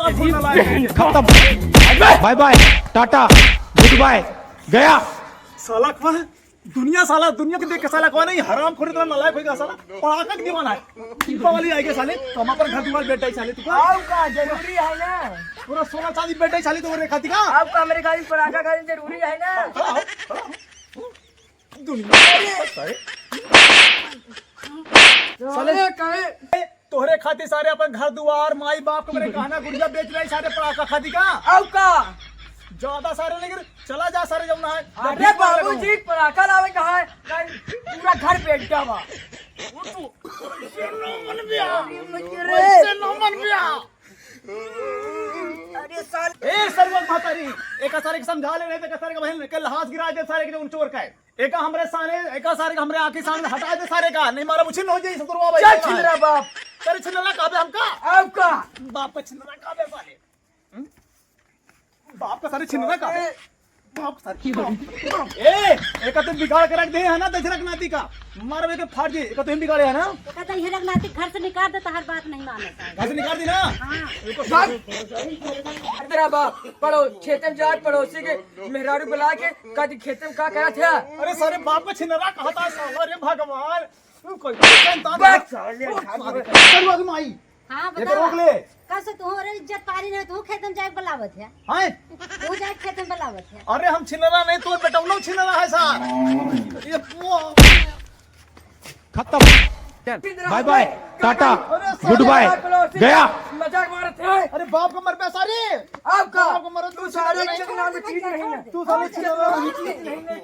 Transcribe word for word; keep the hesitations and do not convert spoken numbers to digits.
खत्म। Bye bye, tata, goodbye, गया। साला कौन है? दुनिया साला, दुनिया के देख के साला कौन है? ये हरामखोर इतना नालायक होइगा साला, पड़ाका के दीवाना है। दीपावली आइगे साले, कमा पर घर दुआर बैठा ही साले तू का? आउ का जरूरी है ना? पूरा सोना चांदी बैठा ही साले तोरे खातिर का? आउ का हमरे खातिर पड़ाका खातिर जरूरी है ना? खड़ा हो, खड़ा हो। दुनिया साले। साले कहे तोहरे खातिर सारे अपन घर दुआर, माई बाप के मेरे गहना गुड़िया बेच रहे सारे पड़ाका खातिर का? आउ का? ज्यादा सारे लेकिन चला जा सारे जौन है। अरे बाबूजी, पड़ाका लावे कहाँ है? कल पूरा घर बेच जावा। वैसे न मन बिया। वैसे न मन बिया। अरे साल ए सरवा महतारी, एका सारे के समझा ले, नहीं तो एका सारे के बहन के लहास गिरा दे सारे के जौन चोर का है। एका हमरे सारे, एका सारे के हमरे आँखी सामने हटा दे सारे का, नहीं मारा मुझे न हो जाई ससुरवा भाई। चल छिनरा बाप। चल छिनरा कहबे हमका? आपका। बाप का छिनरा कहबे सारे। हम्म? बाप का सारे छिनरा कहबे। बाप सारे, बाप, बाप। ए, एका तो बिगाड़ के रख दे है ना दशरथ नाती का। मारबे के फाड़ दे, एका तो ही बिगाड़े है ना। एका तो ही रख नाती घर से निकाल दे, तहार बात नहीं माने सारे। घर से निकाल दी ना? हाँ। अरे तेरा बाप, पड़ो-, खेते में जाए पड़ोसी के मेहरारू बुला के कदी खेते में का करत है? अरे सारे बाप का छिनरा कहता साला, अरे भगवान, तू कोई संतान बस साले, करुआ की माई, हाँ, ये तो बताओ। रोक ले। कब से तू हमारे इज्जत पानी नहीं, तू खेत में जाके बुलावत है। हैं? तू जाके खेत में बुलावत है। अरे हम छिनरा नहीं, तू बेटौनो छिनरा है सार। ये वो खत्म। बाय बाय, टाटा, अरे सारे गुड बाय, पड़ोसी गया। मजाक मारत है। अरे बाप का मर बे सारे। आपका। बाप का मर, तू तू सारे सारे इज्जत नाम की चीज नहीं है। तू सारे छिनरा नहीं।